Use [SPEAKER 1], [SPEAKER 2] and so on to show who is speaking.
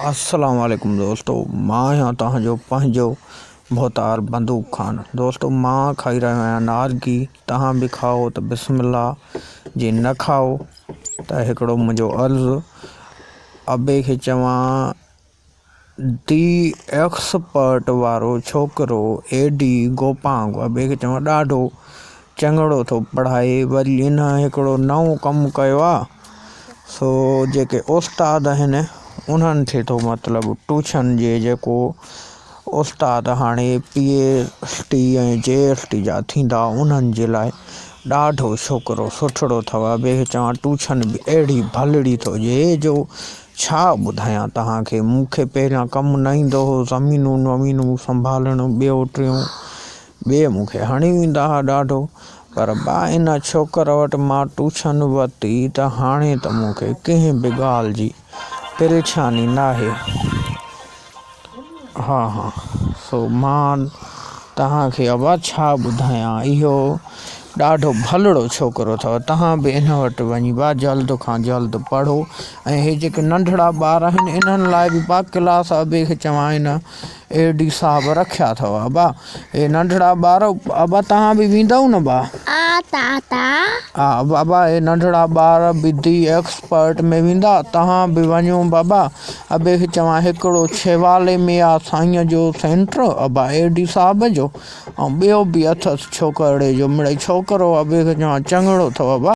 [SPEAKER 1] السلام عليڪم دوستو مان آهيان توهان جو پنهنجو ڀوتار بندوق خان دوستو مان کائي رهيو آهيان نارگي توهان به کائو ته بسم الله جي نه کائو ته هڪڙو منهنجو عرض ابي کي چوان the expert وارو ڇوڪرو اي ڊي گوپانگ ابي کي چوان ڏاڍو چڱڙو ٿو پڙهائي وري ان هڪڙو نئون ڪم ڪيو آ سو جيڪي استاد آهن انهن کي ٿو مطلب ٽيوشن جي جيڪو استاد هاڻي P S T ۽ J S T جا ٿيندا انهن جي لاء ڏاڍو ڇوڪرو سٺڙو اٿو ابي کي چوان ٽيوشن به اهڙي ڀلڙي ٿو ڏي جو ڇا ٻڌايان توهان کي مون کي پهريان ڪم نه ايندو هو زمينون ومينون سنڀالڻ ٻيو ٽيون ٻئي مون کي هڻي ويندا ها ڏاڍو پر با ان ڇوڪر وٽ مان ٽيوشن ورتي ته هاڻي ته مون کي ڪنهن به ڳالهه جي پريشاني ناهي. ها ها سو مان توهان کي ابا ڇا ٻڌايان اهو ڏاڍو ڀلڙو ڇوڪرو اٿو توهان به ان وٽ وڃي با جلد کان جلد پڙهو ۽ هي جيڪي ننڍڙا ٻار آهن انهن لاء به با ڪلاس ابي کي چوان ان اي ڊي صاحب رکيا اٿو ابا هي ننڍڙا ٻار ابا توهان به ويندؤ نه با؟
[SPEAKER 2] ها تاتا.
[SPEAKER 1] ها بابا هي ننڍڙا ٻار به the expert ۾ ويندا توهان به وڃو بابا ابي کي چوان هڪڙو شيوالي ۾ آ سائين جو سينٽر ابا اي ڊي صاحب جو ۽ ٻيو به اٿس ڇوڪرڙي جو مڙئي ڇوڪرو ابي کي چوان چڱڙو اٿو ابا.